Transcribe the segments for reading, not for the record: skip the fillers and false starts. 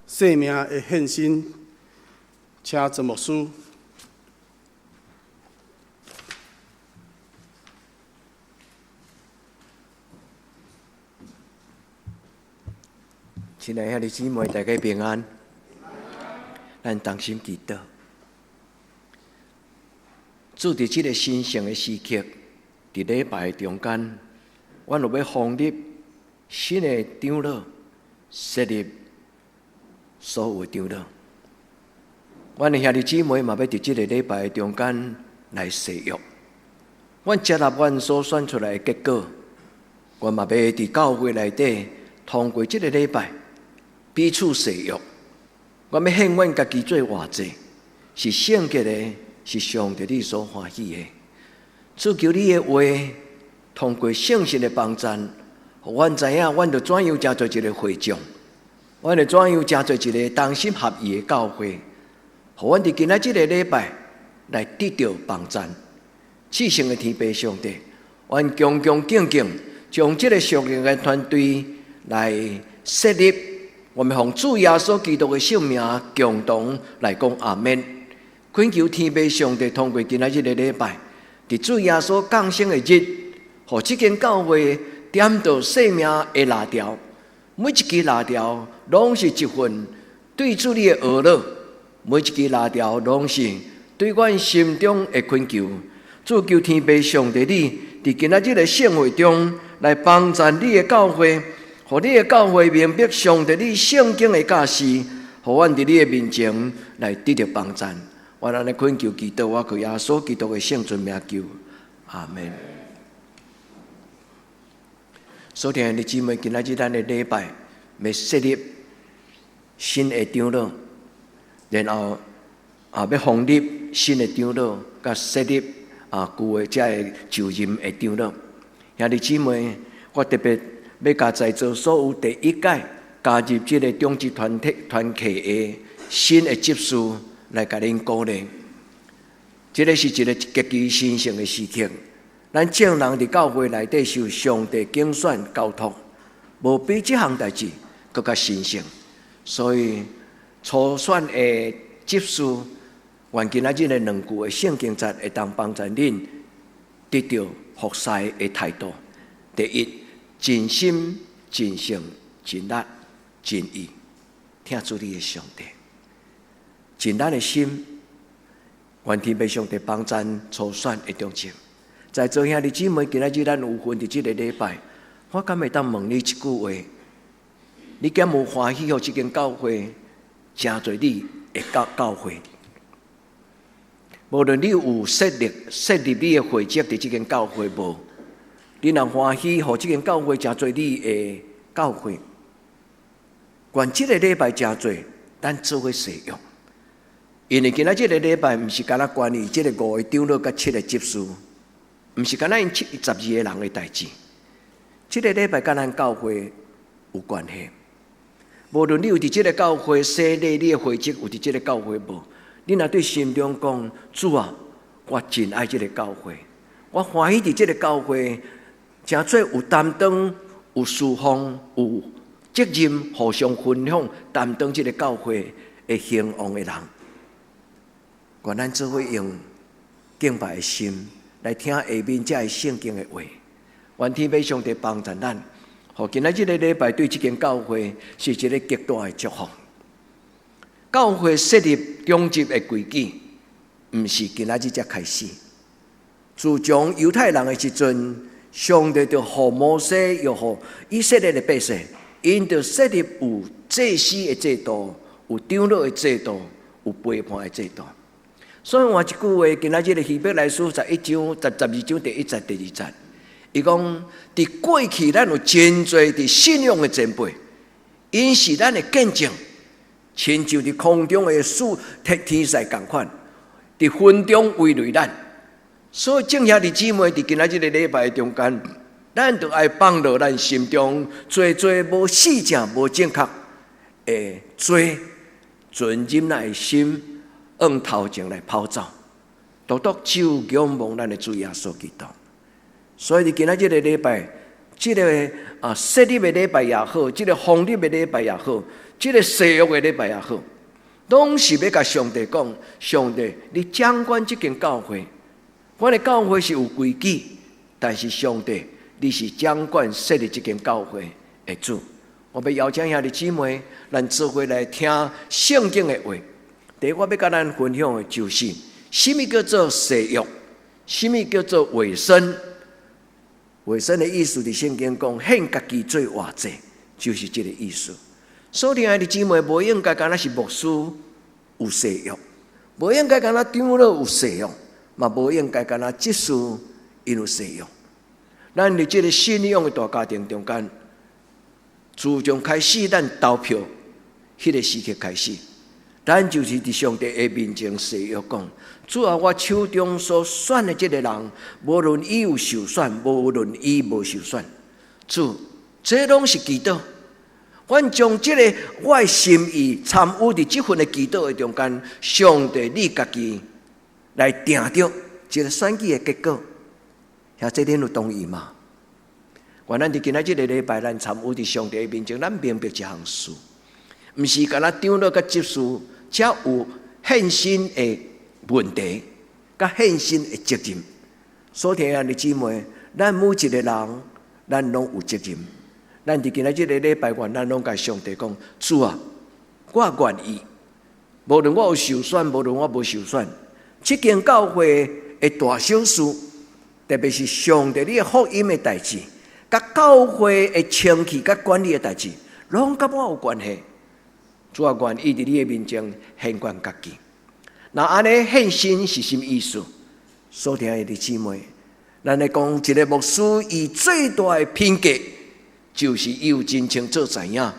生命的獻身，請曾牧師。親愛兄弟姊妹，大家平安。咱同心祈禱。主佇這个神聖的時刻，佇禮拜中間，阮有欲封立新的長老，設立所有的長老。阮的兄弟姊妹嘛，欲佇這个禮拜中間來誓約。阮接納阮所選出來的結果，阮嘛欲佇教會內底通過這个禮拜彼此誓約。阮欲獻阮家己做活祭，是聖潔的，是上帝你所歡喜的。主求你的話，通過聖神的幫贊，予阮知影，阮著怎樣成做一个會眾，阮會怎樣成做一个同心合意的教會，予阮佇今仔這个禮拜來得著幫贊。至聖的天父上帝，阮恭恭敬敬將這个屬靈的團隊來設立，我們奉主耶穌基督的聖名，共同來講阿們。懇求天父上帝通過今仔日的禮拜，佇主耶穌降生的日，予這間教會點著生命的蠟燭，每一支蠟燭攏是一份對主你的呵咾，每一支蠟燭攏是對阮心中的懇求。主求天父上帝你，佇今仔日的聖會中來幫贊你的教會，予你的教會明白上帝你聖經的教示，予阮佇你的面前來得著幫贊。我按呢懇求祈禱，我靠耶穌基督的聖尊名求，阿們。所聽兄弟姊妹，今仔日咱的禮拜欲設立新的長老，然後啊欲封立新的長老，佮設立啊舊的這个就任的長老。兄弟姊妹，我特別欲共在座所有第一屆加入這个長執團體團契的新的執事來共恁鼓勵。這个是一个極其神聖的時刻。咱眾人佇教會內底受上帝揀選交託，無比這項代誌閣較神聖。所以初選的執事，願今仔日的兩句的聖經節會當幫助恁得著服侍的態度。第一，盡心、盡性、盡力、盡意，疼主你的上帝。盡咱的心，願天父上帝幫贊初選的長執。在座兄弟姊妹，今仔日咱有份佇這个禮拜，我敢會當問你一句話：你敢有歡喜予這間教會成做你的教教會？無論你有設立設立你的會籍佇這間教會無？你若歡喜予這間教會成做你的教會，願這个禮拜成做咱做伙誓約。因為今仔這个禮拜毋是干焦關於這个五个長老佮七个執事，毋是干焦𪜶72个人的代誌。這个禮拜佮咱教會有關係。無論你有佇這个教會洗禮，你的會籍有佇這个教會無？你若對心中講，主啊，我真愛這个教會，我歡喜佇這个教會，成做有擔當、有侍奉、有責任，互相分享、擔當這个教會的興旺的人。願咱做伙用敬拜的心來聽下面這个聖經的話。願天父上帝幫助咱，予今仔這个禮拜對這間教會是一个極大的祝福。教會設立長執的規矩，毋是今仔日才開始。自從猶太人的時陣，上帝就予摩西，又予以色列的百姓，𪜶就設立有祭司的制度，有長老的制度，有陪判的制度。所以換一句話，今仔日的希伯來書11章、十二章第一節、第二節，伊講：佇過去，咱有真濟佇信仰的前輩，𪜶是咱的見證，親像佇空中的使天天使仝款，佇雲中慰慰咱。所以，眾兄弟姊妹佇今仔日个禮拜中間，咱著愛放落咱心中濟濟無實正、無正確的罪，存忍耐的心，向頭前來跑走，獨獨只有仰望咱的主耶穌基督。所以，佇今仔日个禮拜，這个設立的禮拜也好，這个封立的禮拜也好，這个誓約的禮拜也好，攏是欲共上帝講：上帝，你掌管這間教會，阮的教會是有規矩，但是上帝，你是掌管設立這間教會的主。我欲邀請兄弟姊妹，咱做伙來聽聖經的話。第一，我欲共咱分享的就是，啥物叫做誓約？啥物叫做委身？委身的意思，佇聖經講，獻家己做活祭，就是這个意思。所以，兄弟姊妹，無應該干焦是牧師有誓約，無應該干焦長老有誓約，嘛無應該干焦執事𪜶有誓約。咱佇這个信仰的大家庭中間，自從開始咱投票彼个時刻開始，咱就是佇上帝的面前誓約講：主啊，我手中所選的這个人，無論伊有受選，無論伊無受選，主，這攏是祈禱。阮將這个我的心意參與佇這份的祈禱的中間，上帝你家己來定著這个選舉的結果，兄弟恁有同意嗎？願咱佇今仔這个禮拜，咱參與佇上帝的面前，咱明白一項事，毋是干焦長老佮執事，才有獻身的問題，佮獻身的責任。所聽的姊妹，咱每一个人，咱攏有責任。咱佇今仔這个禮拜，願咱攏共上帝講：主啊，我願意，無論我有受選，無論我無受選，這間教會的大小事，特別是上帝你的福音的代誌，佮教會的清氣、佮管理的代誌，攏佮我有關係。主啊，願意佇你的面前獻獻家己。若按呢獻身是啥物意思？所聽的姊妹，咱來講一个牧師，伊最大的品格，就是伊有真清楚知影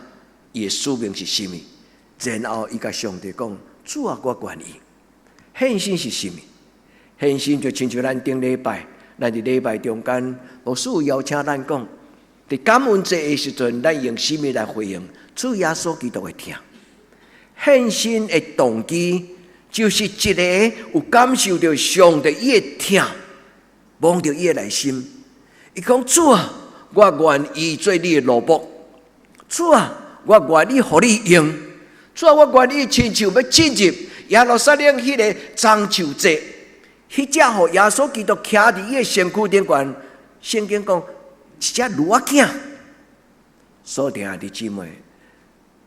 伊的使命是啥物，然後伊共上帝講：主啊，我願意。獻身是啥物？獻身就親像咱頂禮拜，咱佇禮拜中間，牧師有邀請咱講，佇感恩節的時陣，咱用啥物來回應主耶穌基督的疼？獻身的動機，就是一个有感受著上帝伊的疼，摸著伊的內心。伊講：主啊，我願意做你的奴僕。主啊，我願意予你用。主啊，我願意親像欲進入耶路撒冷彼个棕樹節，彼隻予耶穌基督徛佇伊的身軀頂懸。聖經講，一隻驢仔囝。所聽的姊妹，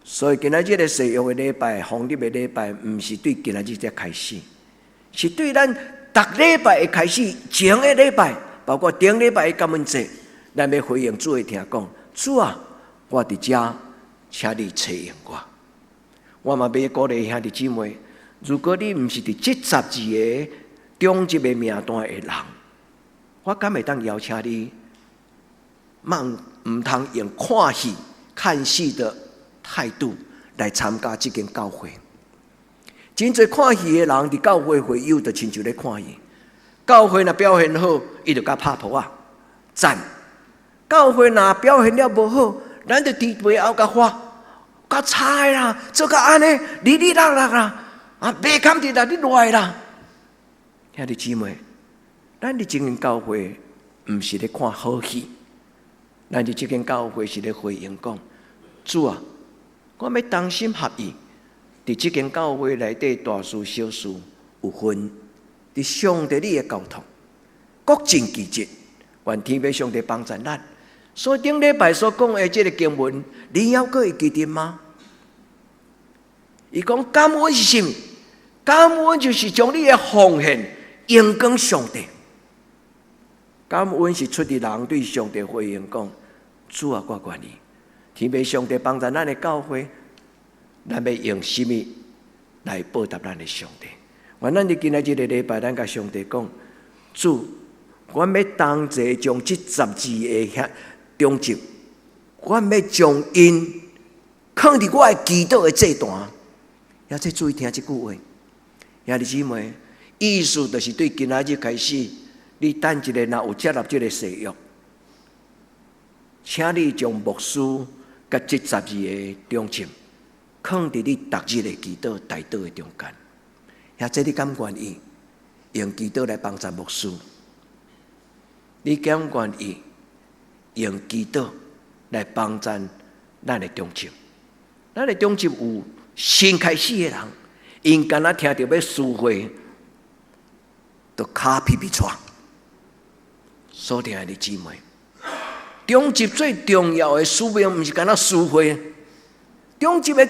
所以今仔這个誓約的禮拜、封立的禮拜，毋是對今仔日才開始，是對咱逐禮拜的開始，前个禮拜，包括頂禮拜的感恩節，咱欲回應主的疼講：主啊，我佇遮，請你差用我。我嘛欲鼓勵兄弟姊妹，如果你毋是佇這12個長執的名單的人，我敢會當邀請你，莫毋通用看戲、看戲的態度來參加這間教會。真濟看戲的人佇教會會友，就親像咧看戲。教會若表現好，伊就共拍噗仔讚；教會若表現了無好，咱就佇背後共話，較差的啦，做甲按呢，哩哩啦啦啦，啊，袂堪得啦，你賴啦。兄弟姊妹，咱佇這間教會毋是咧看好戲，咱佇這間教會是咧回應講：主啊，我欲同心合意，佇這間教會內底大事小事有份，佇上帝你的交託，各盡其職，願天父上帝幫助咱。所以頂禮拜所講的這个經文，你猶閣會記得嗎？伊講感恩是啥物？感恩就是將你的奉獻榮光上帝。感恩是出自人對上帝回應講：主啊，我願意。天父上帝幫助咱的教會，咱欲用啥物來報答咱的上帝？願咱佇今仔這个禮拜，咱共上帝講：主，阮欲同齊將這12个長執，阮欲將𪜶囥佇我的祈禱的祭壇。也這注意聽這句話，兄弟姊妹，意思就是對今仔日開始，你等一下若有接納這个誓約，請你將牧師佮這12个長執，囥佇你逐日的祈禱、代禱的中間。也這你敢願意用祈禱來幫助牧師？你敢願意用祈禱來幫贊咱的中集。咱的中集有新開始的人，𪜶敢若聽著欲司會，就跤皮皮掣。所疼愛的姊妹，中集最重要的使命，毋是干焦司會。中集的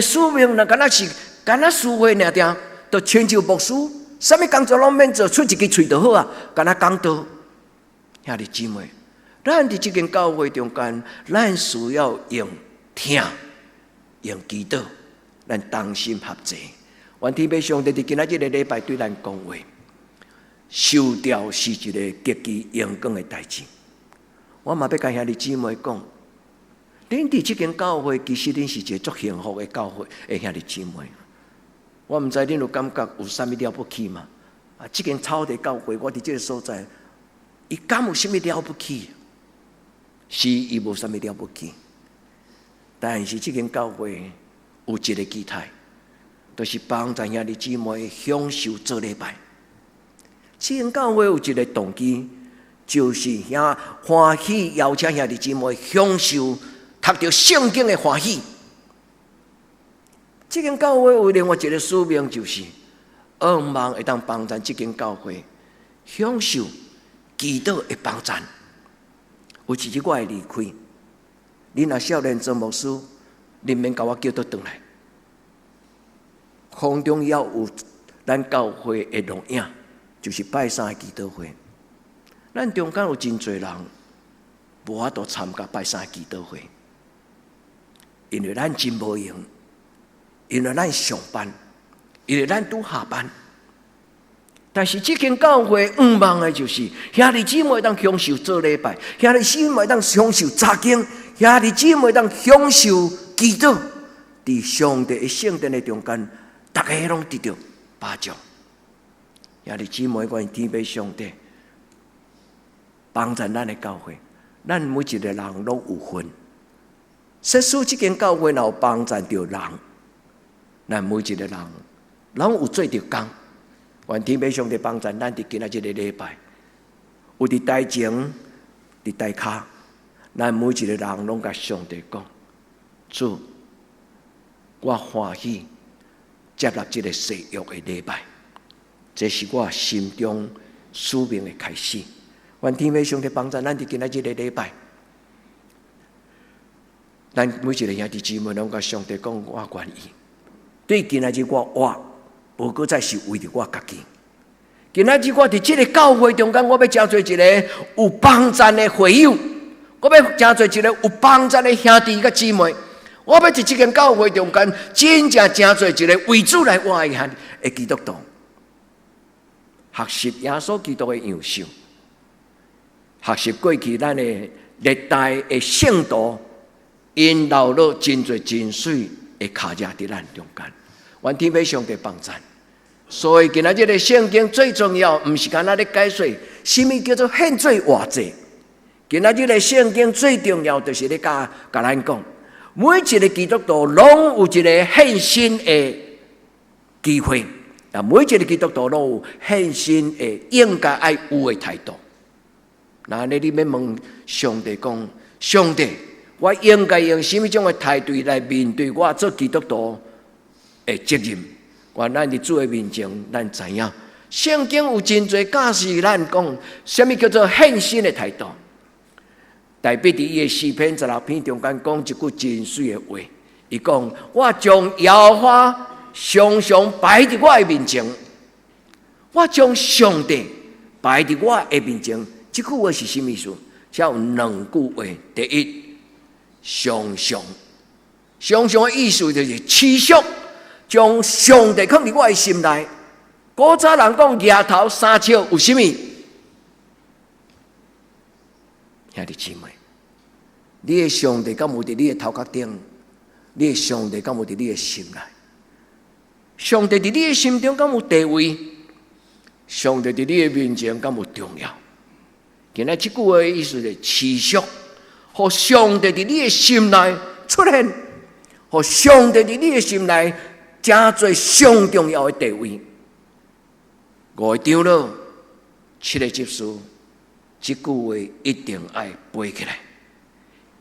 使命，若干焦是干焦司會爾定，就親像牧師，啥物工作攏免做，出一支喙就好啊，干焦講道。兄弟姊妹，咱佇這間教會中間，咱需要用聽、用祈禱，咱同心合齊。願天父上帝佇今仔這个禮拜對咱講話，受調是一个極其榮光的代誌。我嘛欲共兄弟姊妹講，恁佇這間教會，其實恁是一个足幸福的教會的兄弟姊妹。我毋知恁有感覺有啥物了不起嗎？啊，這間草地教會，我佇這个所在，伊敢有啥物了不起？是，伊無啥物了不起。但是這間教會有一个期待，就是幫助兄弟姊妹享受做禮拜。這間教會有一个動機，就是遐歡喜邀請兄弟姊妹享受讀著聖經的歡喜。這間教會有另外一个使命，就是向望會當幫助這間教會享受祈禱的幫贊。有一日我會離開，恁若少年曾牧師，恁免共我叫倒轉來。空中猶有咱教會的錄影，就是拜三的祈禱會。咱中間有真濟人無法度參加拜三的祈禱會，因為咱真無閒，因為咱上班，因為咱拄下班。但是這間教會向望的就是兄弟姊妹當享受做禮拜，兄弟姊妹當享受查經，兄弟姊妹當享受祈禱，佇上帝的聖殿的中間，逐家攏得著保障。兄弟姊妹，願天父上帝幫助咱的教會，咱每一个人攏有份。設使這間教會若有幫助著人，咱每一个人攏有做著工。願天父上帝幫助咱佇今仔這个禮拜，有佇台前，佇台跤，咱每一个人攏共上帝講：主，我歡喜接納這个誓約的禮拜，這是我心中使命的開始。願天父上帝幫助咱佇今仔這个禮拜，咱每一个兄弟姊妹攏共上帝講：我願意。對今仔日我活，無閣再是為著我家己。今仔日我佇這个教會中間，我欲成做一个有幫贊的會友，我欲成做一个有幫贊的兄弟佮姊妹。我欲佇這間教會中間，真正成做一个為主來活的基督徒，學習耶穌基督的樣式，學習過去咱的歷代的聖徒，𪜶留落真濟真媠的跤跡佇咱中間。願天父上帝幫贊。所以今仔這个聖經最重要，毋是干焦咧解說，啥物叫做獻祭活祭。今仔這个聖經最重要，就是咧共咱講，每一個基督徒攏有一個獻身的機會，啊，每一個基督徒攏有獻身的應該愛有的態度。那你欲問上帝講，上帝，我應該用啥物種的態度來面對我做基督徒的責任？願咱佇主的面前，咱知影聖經有真濟教示咱講，啥物叫做獻身的態度。大衛佇伊的詩篇16篇中間講一句真媠的話，伊講：我將耶和華常常擺佇我的面前，我將上帝擺佇我的面前。這句話是啥物意思？這有兩句話。第一，常常，常常的意思就是持續將上帝囥佇我的心內。古早人講額頭3尺有啥物？兄弟姊妹，你的上帝敢有佇你的頭殼頂？你的上帝敢有佇你的心內？上帝佇你的心中敢有地位？上帝佇你的面前敢有重要？今仔這句話的意思是持續，予上帝佇你的心內出現，予上帝佇你的心內成做上重要的地位。五個長老，七個執事，這句話一定愛背起來。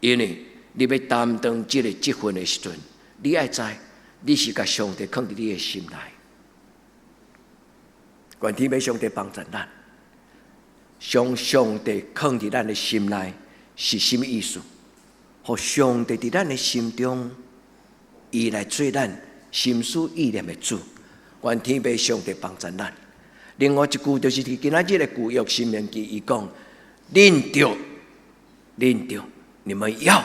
因為你欲擔當這个職分的時陣，你愛知，你是共上帝囥佇你的心內。願天父上帝幫助咱，將上帝囥佇咱的心內是啥物意思？予上帝佇咱的心中，伊來做咱心思意念的主。願天父上帝幫助咱。另外一句就是佇今仔日的舊約申命記，伊講：恁著，恁著，你們要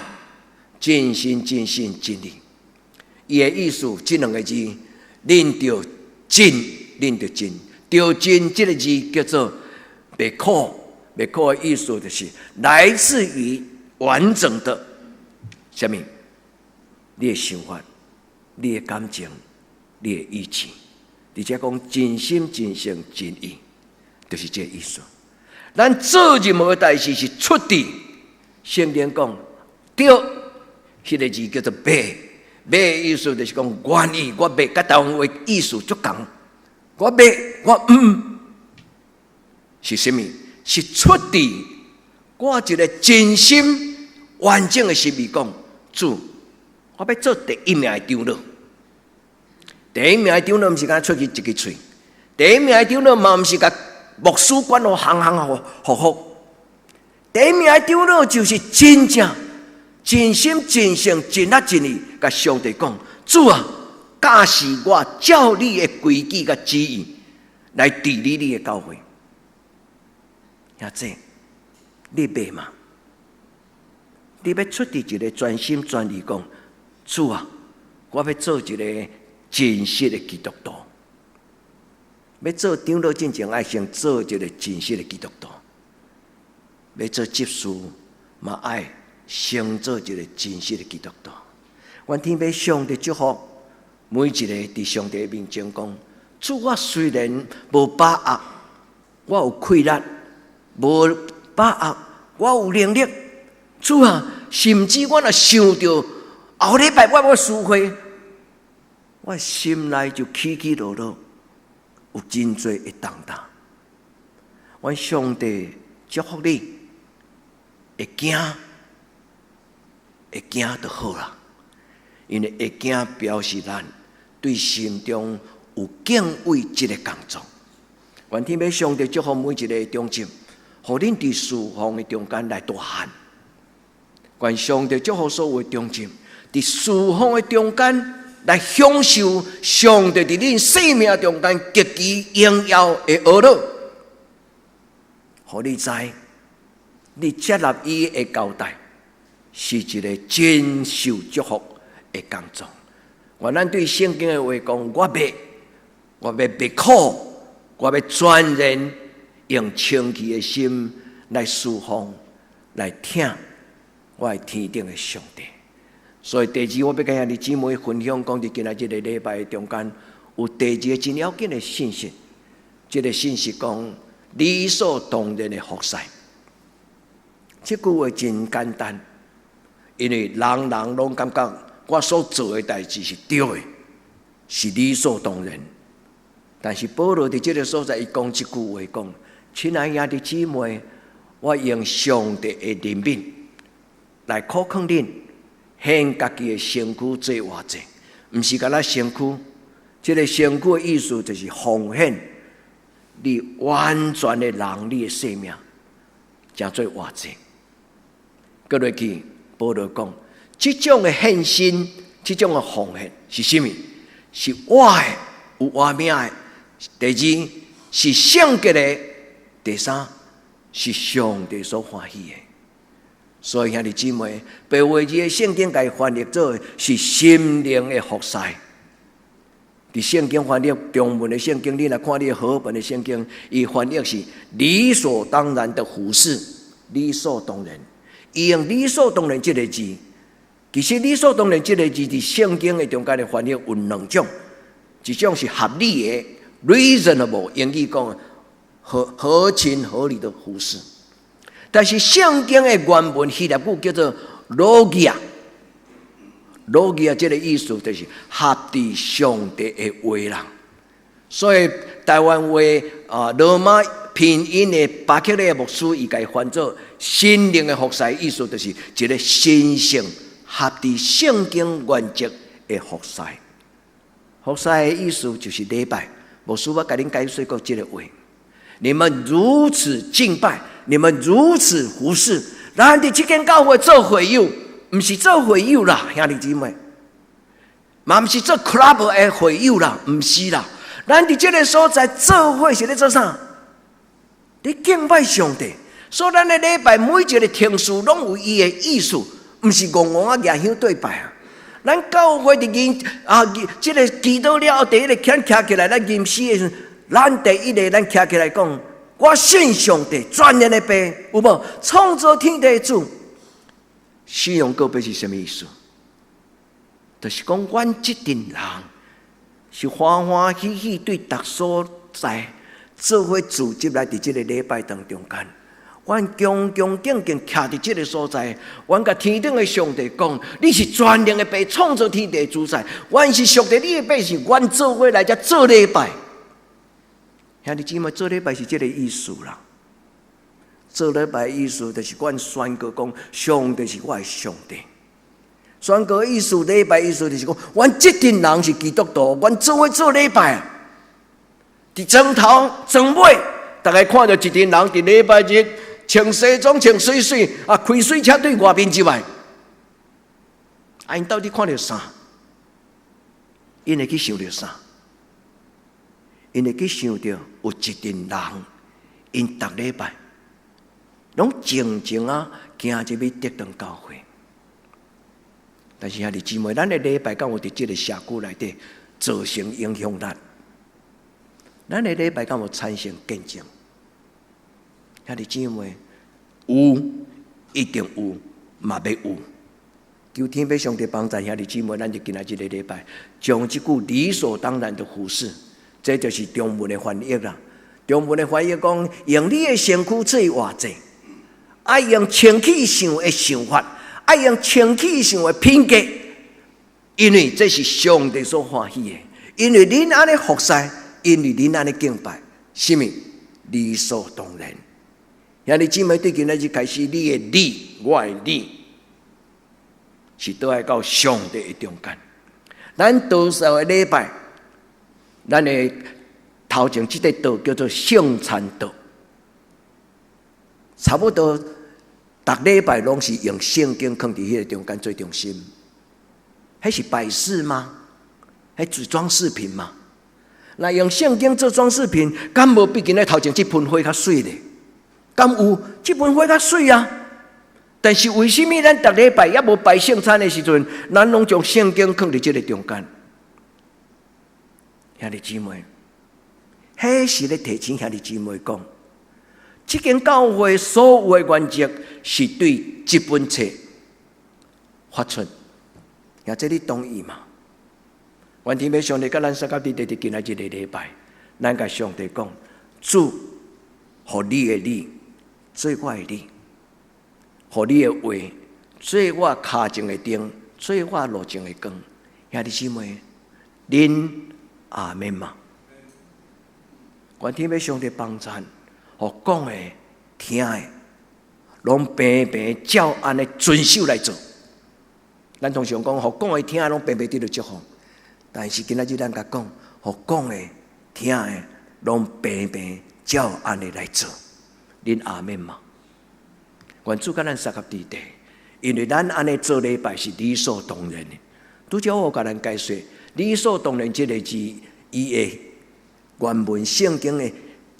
盡心盡性盡意。伊的意思，這兩个字，恁著盡，恁著盡，著盡這个字叫做袂苦，袂苦的意思就是來自於完整的，啥物？你的想法、你的感情、你的意志，而且講盡心盡性盡意，就是這个意思。咱做任何代誌是出自聖經講，著，彼个字叫做欲，欲的意思就是講願意，我欲，佮台灣話意思足仝。我欲，我毋是啥物？是出自我一个真心完整的心意講，主，我欲做第一名的長老。第一名的長老毋是干焦出去一支喙，第一名的長老嘛毋是共牧師管予行行福福。第一名的長老就是真正盡心盡性盡力盡意，共上帝講，主啊，教示我照你的規矩佮旨意來治理你的教會。兄弟，你欲嗎？你欲出佇一个全心全意講，主啊，我欲做一个真實的基督徒。欲做長老進前，愛先做一個真實的基督徒。欲做執事，嘛愛先做一個真實的基督徒。願天父上帝祝福每一个佇上帝面前講：主，我雖然無把握，我有氣力，無把握，我有能力。主啊，甚至我若想著後禮拜我欲司會，我心內就起起落落，有真濟的重擔。願上帝祝福你，會驚，會驚就好啦。因為會驚表示咱對心中有敬畏這个工作。願天父上帝祝福每一个長執，予恁佇侍奉的中間來大漢。願上帝祝福所有長執，佇侍奉的中間來享受上帝佇恁生命中間極其榮耀的呵咾，予你知，你接納伊的交代，是一个真受祝福的工作。願咱對聖經的話講，我欲，我欲袂苦，我欲全然用清氣的心來侍奉，來聽我的天頂的上帝。所以第二，我欲共兄弟姊妹分享，講佇今仔這个禮拜中間，有第二个真要緊的信息。這个信息講理所當然的服侍。這句話真簡單，因為人人攏感覺我所做的代誌是對的，是理所當然。但是保羅佇這个所在，伊講這句話講：親愛兄弟姊妹，我用上帝的憐憫來苦勸恁，獻家己的身軀做活祭，毋是干焦身軀。這个身軀的意思就是奉獻你完全的人，你的生命，成做活祭。閣落去，保羅講，這種的獻身，這種的奉獻是啥物？是活的，有活命的。第二是聖潔的，第三是上帝所歡喜的。所以兄弟姊妹，白話字的聖經共伊翻譯做是心靈的服侍。佇聖經翻譯中文的聖經，你若看你和合本的聖經，伊翻譯是理所當然的服侍，理所當然。伊用理所當然這个字，其實理所當然這个字佇聖經的中間的翻譯有兩種，一種是合理的（reasonable），英語講合情合理的服侍。但是聖經的原文希臘語叫做 logia，logia 這个意思就是合佇上帝的話啦。所以台灣話啊，羅馬拼音的巴克禮牧師，伊共伊翻做心靈的服侍，意思就是一个神聖合佇聖經原則的服侍。服侍的意思就是禮拜。牧師我共恁解說過這个話。你們如此敬拜，你們如此服侍，咱佇這間教會做會友，毋是做會友啦，兄弟姊妹，嘛毋是做 club 的會友啦，毋是啦。咱佇這个所在做伙是咧做啥？咧敬拜上帝。所以咱的禮拜每一个程序攏有伊的意思，毋是戇戇仔舉香對拜啊。咱教會佇認啊，這个祈禱了後，第一个徛徛起來，咱吟詩的時陣，咱第一个咱徛起來講，我信上帝，全能的父，有無？創造天地的主。信仰告白是啥物意思？就是講，阮這陣人是歡歡喜喜對逐所在做伙組織來佇這个禮拜當中間。阮恭恭敬敬徛佇這个所在，阮共天頂的上帝講：你是全能的父，創造天地的主宰。阮是屬於你的百姓，阮做伙來遮做禮拜。兄弟姊妹，做禮拜是這个意思啦。做禮拜意思就是阮宣告講，上帝是我的上帝。宣告意思，禮拜意思就是講，阮這陣人是基督徒，阮做伙做禮拜。佇莊頭莊尾，逐家看著一陣人佇禮拜日穿西裝穿媠媠啊，開水車對外面入來。啊，𪜶到底看著啥？𪜶會去想著啥？𪜶會去想著有一陣人，𪜶逐禮拜攏靜靜仔行入去得堂教會。但是兄弟姊妹，咱的禮拜敢有佇這个社區內底造成影響力？咱的禮拜敢有產生見證？兄弟姊妹，有，一定有，嘛欲有。求天父上帝幫助兄弟姊妹，咱就今仔這个禮拜，將這句理所當然的服侍，這就是中文的翻譯啦。中文的翻譯講，用你的身軀做活祭，愛用清氣想的想法，愛用清氣想的品格，因為這是上帝所歡喜的。因為恁按呢服侍，因為恁按呢敬拜，啥物理所當然。兄弟姊妹，對今仔日開始，你的你，我的你，是倒來到上帝的中間。咱多數的禮拜，咱的頭前這個桌叫做聖餐桌，差不多逐禮拜攏是用聖經囥佇彼个中間做中心。彼是擺飾嗎？彼是裝飾品嗎？若用聖經做裝飾品，敢無比今仔頭前這盆花較媠咧？敢有？這盆花較媠啊！但是為啥物咱逐禮拜猶無擺聖餐的時陣，咱攏將聖經囥佇這个中間？兄弟姊妹，彼是咧提醒兄弟姊妹講，這間教會所有的原則是對這本冊發出，也這你同意嗎？願天父上帝佮咱相佮佇佇今仔這个禮拜，咱共上帝講，主，予你的你做我的你，予你的話做我跤前的燈，做我路前的光。兄弟姊妹，恁阿們嗎？願天父上帝幫贊，予講的、聽的，攏平平照按呢遵守來做。咱通常講，予講的、聽的，攏平平得著祝福。但是今仔日咱共講，予講的、聽的，攏平平照按呢來做。恁阿們嗎？願主佮咱相佮佇地，因為咱按呢做禮拜是理所當然的。拄才我共咱解說，理所當然這个字，伊的原文聖經的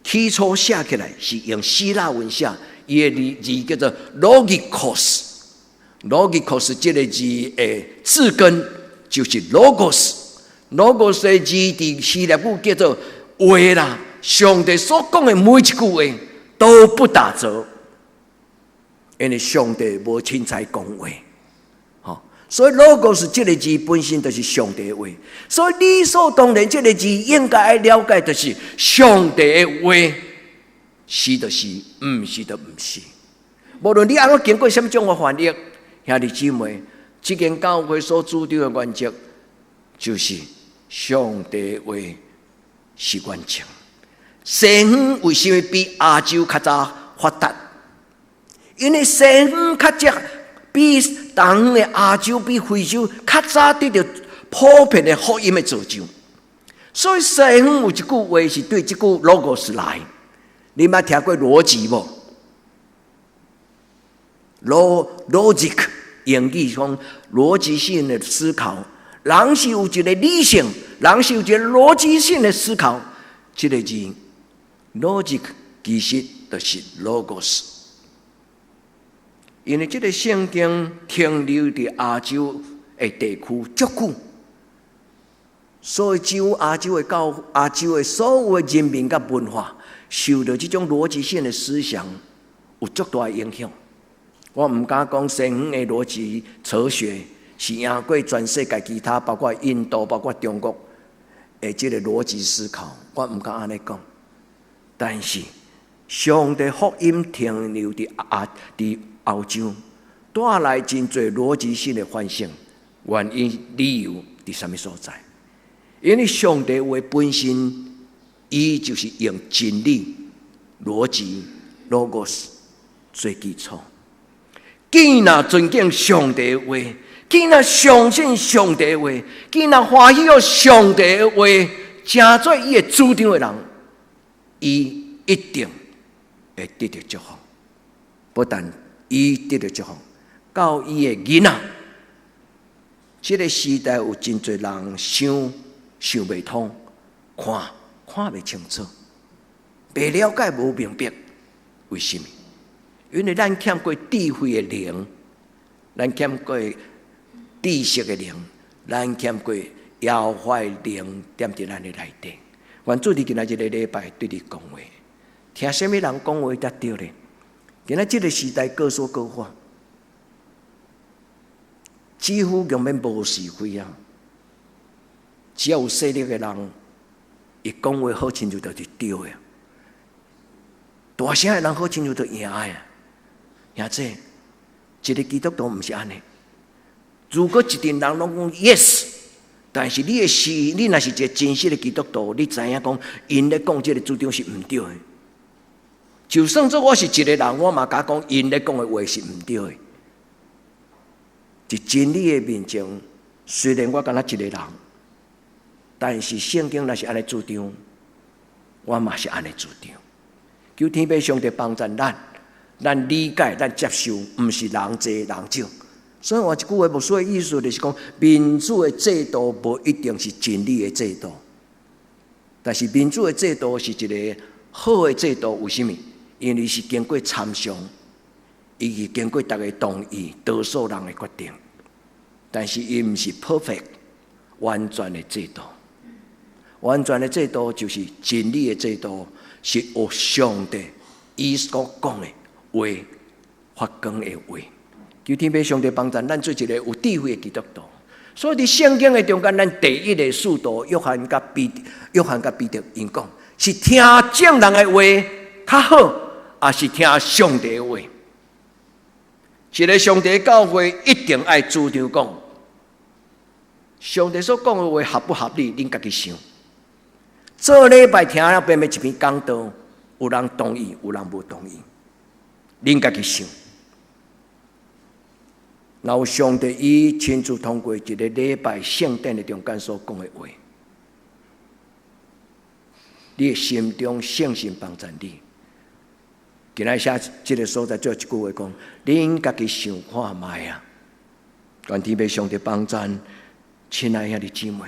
起初寫起來是用希臘文寫，伊的字叫做 logikos。logikos 這个字的字根就是 logos。logos 的字佇希臘語叫做話啦，上帝所講的每一句話都不打折，因為上帝無凊彩講話，吼，所以 logos 這个字本身就是上帝的話，所以理所當然這个字應該愛了解，就是上帝的話，是就是，毋是就毋是。無論你按怎經過啥物種的翻譯，兄弟姊妹，這間教會所主張的原則就是上帝話是原則。西方為啥物比亞洲較早發達？因為西方較早比東的亞洲、比非洲較早得著普遍的福音的造就，所以西方有一句話是對這句 logos 來。你捌聽過邏輯無？logic 英語講邏輯性的思考，人是有一個理性，人是有一個邏輯性的思考。這個字 logic 其實就是 logos，因為這個聖經停留佇亞洲的地區足久，所以只有亞洲的教亞洲的所有的人民佮文化，受著這種邏輯性的思想有足大的影響。我毋敢講西方的邏輯哲學是贏過全世界其他，包括印度、包括中國的這個邏輯思考，我毋敢按呢講。但是上帝福音停留佇歐洲，帶來真濟邏輯性的反省。原因理由佇啥物所在？因為上帝話本身，伊就是用真理、邏輯、logos 做基礎。既若尊敬上帝話，既若相信上帝話，既若歡喜予上帝話，成做伊的主張的人，伊一定會得著祝福。不但伊得著祝福，到伊的囡仔，這個時代有真濟人想想袂通，看看袂清楚，袂了解、無明白，為什麼？因為咱欠過智慧的靈，咱欠過知識的靈，咱欠過耶和華的靈踮佇咱的內底。願主佇今仔這个禮拜對你講話，聽啥物人講話才對咧？今仔這个時代各說各話，幾乎根本無是非啊！只要有勢力的人，伊講話好親像就是對的。大聲的人好親像就贏的。兄弟，一个基督徒毋是按呢。如果一陣人攏講 yes，但是你的是，你若是一個真實的基督徒，你知影講，𪜶咧講這个主張是毋對的。就算做我是一个人，我嘛敢講，𪜶咧講的話是毋對的。佇真理的面前，雖然我敢若一个人，但是聖經若是按呢主張，我嘛是按呢主張。求天父上帝幫助咱，咱理解、咱接受，毋是人濟人少。所以換一句話，牧師的意思就是講，民主的制度無一定是真理的制度，但是民主的制度是一个好的制度。為什麼？因為是經過參詳，伊是經過逐家同意，多數人的決定。但是伊毋是 perfect 完全的制度，完全的制度就是真理的制度，是有上帝伊所講的話發光的話。求天父上帝幫助咱做一个有智慧的基督徒。所以佇聖經的中間，咱第一个使徒約翰佮彼得𪜶講，是聽眾人的話較好，抑是聽上帝的話？一个上帝教會一定愛主張講，上帝所講的話合不合理？恁家己想。做禮拜聽了邊邊一篇講道，有人同意，有人無同意，恁家己想。若有上帝伊親自通過一个禮拜聖典的中間所講的話，你的心中聖神幫助你。今仔寫這个所在做一句話講，恁家己想看覓啊！願天父上帝幫助，親愛兄弟姊妹。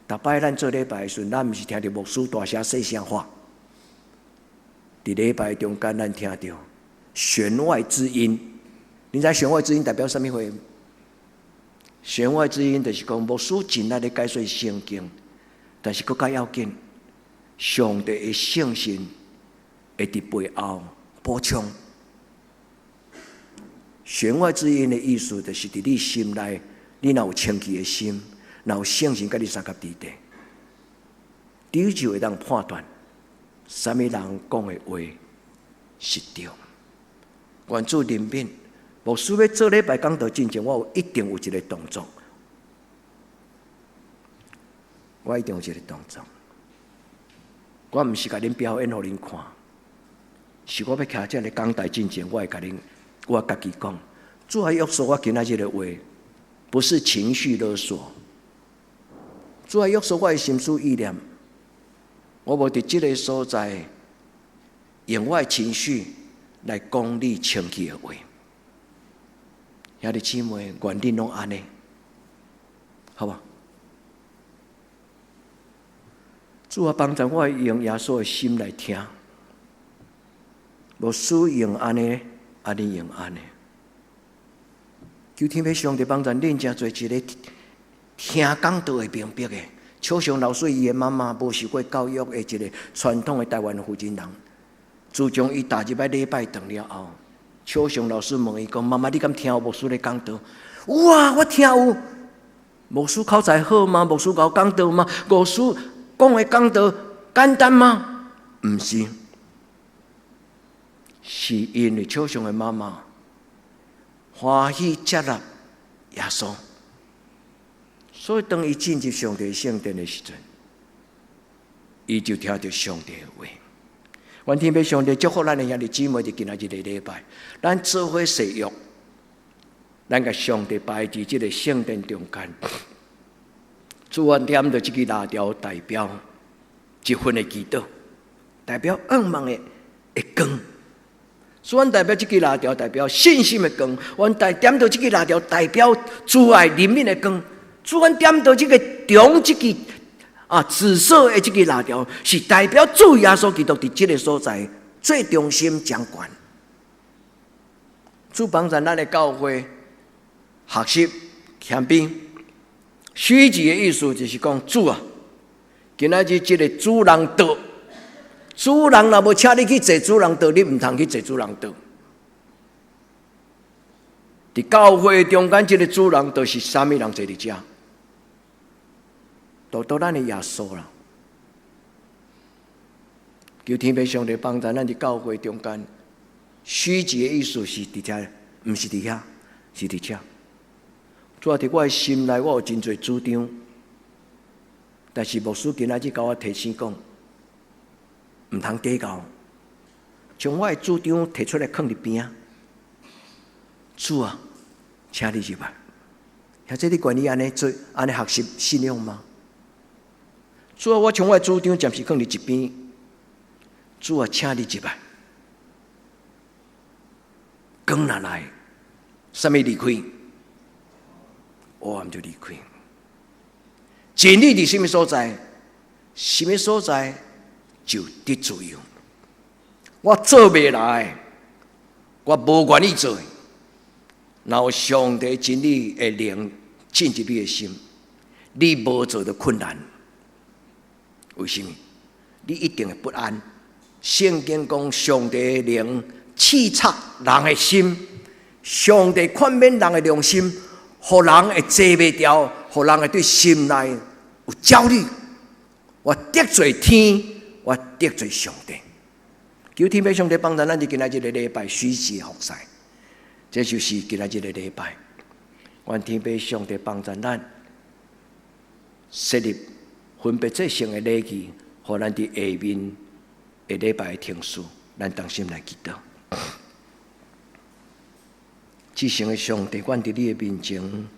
逐擺咱做禮拜的時陣，咱毋是聽著牧師大聲細聲話。佇禮拜中間，咱聽著弦外之音。你知弦外之音代表啥物話？弦外之音就是講牧師盡力咧解說聖經，但是閣較要緊，上帝的聖神會佇背後補充。弦外之音的意思，就是佇你心內，你若有清氣的心，若有聖神佮你相佮佇底，你就會當判斷，啥物人講的話是對。願主憐憫，牧師欲做禮拜講道進前，我有一定有一个動作，我一定有一个動作。我毋是共恁表演予恁看，是我欲徛這个講台進前，我會共恁，我家己講，主啊，約束我今仔日的話，不是情緒勒索。主啊，約束我的心思意念，我無佇這个所在用我的情緒來講你清氣的話。兄弟姊妹，願恁攏按呢，好無？主啊，幫助我用耶穌的心來聽，牧師用按呢，按呢用按呢。求天父上帝幫助恁誠濟一个聽講道會明白的。邱雄老師伊的媽媽無受過教育的一个傳統的台灣福建人，自從伊踏入來禮拜堂了後，邱雄老師問伊講：“媽媽，你敢聽有牧師咧講道？”“有啊，我聽有。”“牧師口才好嗎？牧師𠢕講道嗎？牧師講的講道簡單嗎？”“毋是，是因為邱雄的媽媽歡喜接納耶穌，所以當伊進入上帝聖殿的時陣，伊就聽著上帝的話。願天父上帝祝福咱的兄弟姊妹，佇今仔日的禮拜，咱做伙誓約，咱共上帝擺佇這个聖殿中間。主啊，點著這支蠟燭代表一份的祈禱，代表向望的光。主啊，代表這支蠟燭代表信心的光。阮代點著這支蠟燭代表慈愛憐憫的光。主啊，點著這个中這支紫色的這支蠟燭，是代表主耶穌基督佇這个所在最中心掌權。主幫助咱的教會學習謙卑。虛己的意思就是講，主啊，今仔日這个主人桌，主人若無請你去坐主人桌，你毋通去坐主人桌。佇教會中間，這个主人桌是啥物人坐佇遮？都都咱的耶穌啦。求天父上帝幫助咱佇教會中間，虛己的意思是佇遮，毋是佇遐，是佇遮。主啊，佇我的心內，我有真濟主張，但是牧師今仔日共我提醒講，毋通計較，將我的主張提出來囥佇邊仔。主啊，請你入來。兄弟，你願意按呢做，按呢學習信仰嗎？主啊，我將我的主張暫時囥佇一邊。主啊，請你入來。光若來，啥物離開？黑暗就離開。真理佇啥物所在？啥物所在就得自由。我做袂來，我無願意做。若有上帝真理的靈進入你的心，你無做就困難。為什麼？你一定會不安。聖經講，上帝的靈刺插人的心，上帝勸勉人的良心，予人會坐袂牢，予人會對心內有焦慮。我得罪天，我得罪上帝。求天父上帝幫助咱，佇今仔日个禮拜虛己服侍，這就是今仔日个禮拜。願天父上帝幫助咱設立分別這聖的禮儀，予咱佇下面的禮拜的程序，咱同心來祈禱。至聖的上帝，阮佇你的面前，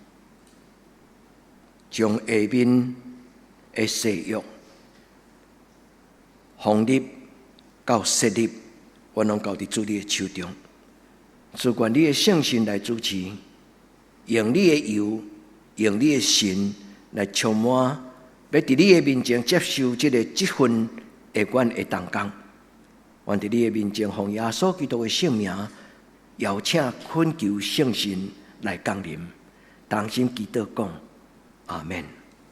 將下面的誓約、封立到設立，阮攏交佇主你的手中。主，願你的聖神來主持，用你的油，用你的神來充滿，欲佇你的面前接受這个這份的阮的同工。願佇你的面前，奉耶穌基督的聖名，邀請懇求聖神來降臨，同心祈禱講，阿們。